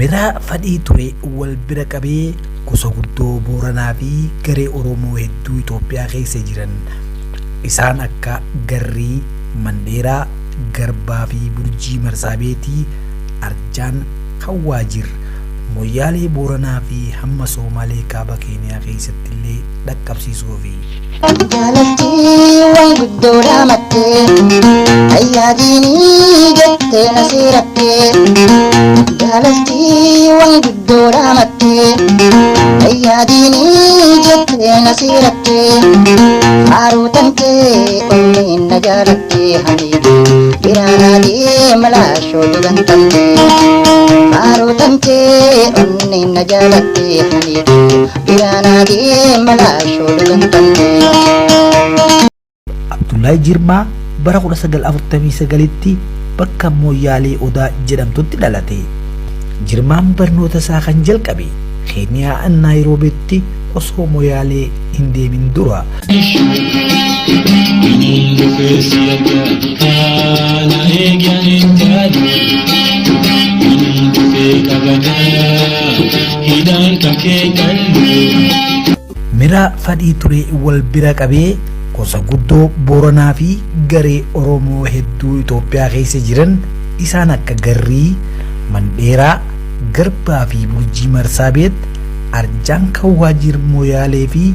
Miraa fadhii ture wal bira qabee gosa guddoo Booranaa fi garee Oromoo hedduu Itoophiyaa keessa jiran isaan akka Garrii, Mandheeraa, Garbaa fi Burjii Marsaabeetii, Arjaan, Hawwaajir, Moyyaalee Booranaa fi hamma Soomaalee Kaaba Keeniyaa keessatti illee dhaqqabsiisuufi. Jaalalti waan guddoo dhaamattee ayyaa diinii jettee na seerattee. Jaalalti waan guddoo dhaamattee ayyaa diinii jettee na seerattee. Faaruu tantee onneen na jaalattee hamiidee biraanaa deema laashoo dugantamtee. Faaruu tantee onneen na jaalattee hamiidee biraanaa deema laashoo dugantamtee. Abdullahi Jirmaa bara 1949tti bakka Mooyyaalee Odaa jedhamtutti dhalate. Jirmaan barnoota isaa kan jalqabe Keeniyaa Naayiroobitti osoo Moyaalee hin deemin dura. Miraa fadhii ture wal bira qabee gosa guddoo Booranaa fi garee Oromoo hedduu Itoophiyaa keessa jiran isaan akka Garrii, Mandheeraa, Garbaa fi Burjii Marsaabeet, Arjaan Kawwaajir Moyaalee fi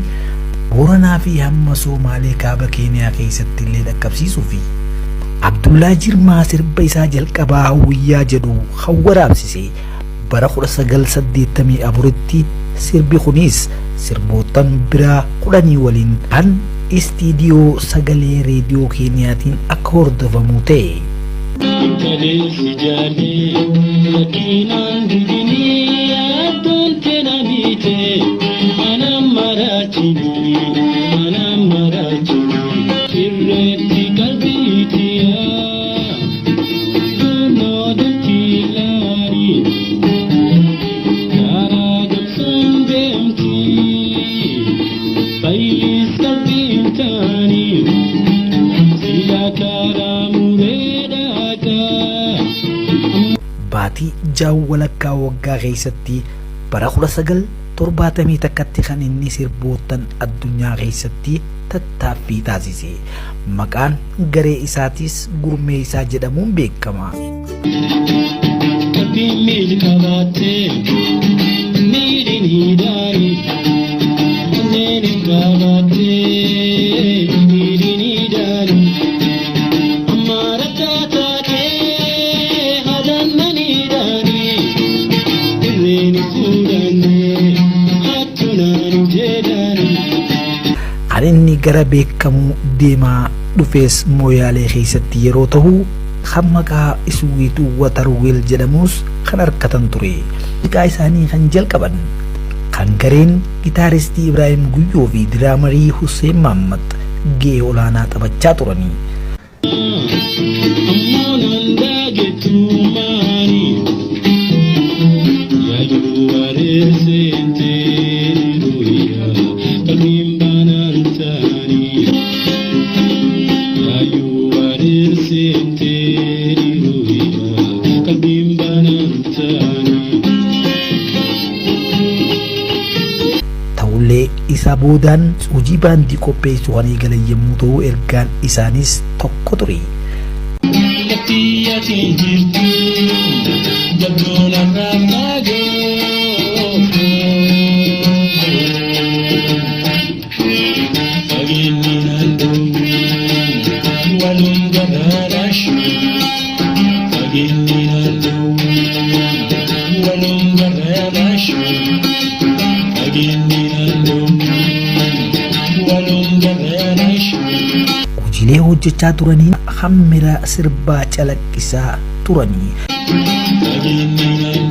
Booranaa fi hamma Soomaalee Kaaba Keeniyaa keessatti illee dhaqqabsiisuufi. Abdullaa Jirmaa sirba isaa jalqabaa Hawwiyyaa jedhu kan waraabsise bara 1984tti. Sirbi kunis sirboottan biraa kudhanii waliin kan istiidiyoo sagalee reediyoo Keeniyaatiin akka hordofamu ta'e. Kaleessi jaalee lakkinaan didinii addoon teena miite ana maraachini ana maraachini irreetti qalbiitiyaa duunoo dachii laani karaa gabsaan deemti fayyis qalbiin taanii sila karaa muree dhaqaa. Baatii ja'a walakkaa waggaa keessatti bara 1971tti kan inni sirboottan addunyaa keessatti tattaaffii taasise. Maqaan garee isaatis Gurmeessaa jedhamuun beekama. Qalbiin miil qabaattee miidhiin hidhaani onneen hin qabaattee miidhiin hidhaani amma rakkaa taatee haadaan maniidhaani irreen fuudhanne hattuunaan hin jedhaani. Kan inni gara beekamuu deemaa dhufees Moyaalee keessatti yeroo ta'u kan maqaa Iswiit Watarwiil jedhamus kan argatan ture. Muuziqaa isaanii kan jalqaban kan gareen gitaaristii Ibraahim Guyyoo fi diraamarii Hussein Maammat gahee olaanaa taphachaa turanii. Ammoo nan daagettu maani yaaduu wareerseentee ruhiyaa qalbiin baanaan taanii yaayuu wareerseentee ruhiyaa qalbiin baanaan taanii. Ta'ullee isaa boodaan hojii baandii qopheessuu kan eegalan yommuu ta'u ergaan isaanis tokko ture. Lafti ati jirtu jabduun irraa fagoo. Fageenyi naan dhowwu walum garaadhaashu. Fageenyi naan dhowwu walum garaadhaashu. Fageenyi naan dhowwu walum garaadhaashu. Hojiilee hojjechaa turaniin hammira sirbaa calaqqisaa turanii. Fageenyi naan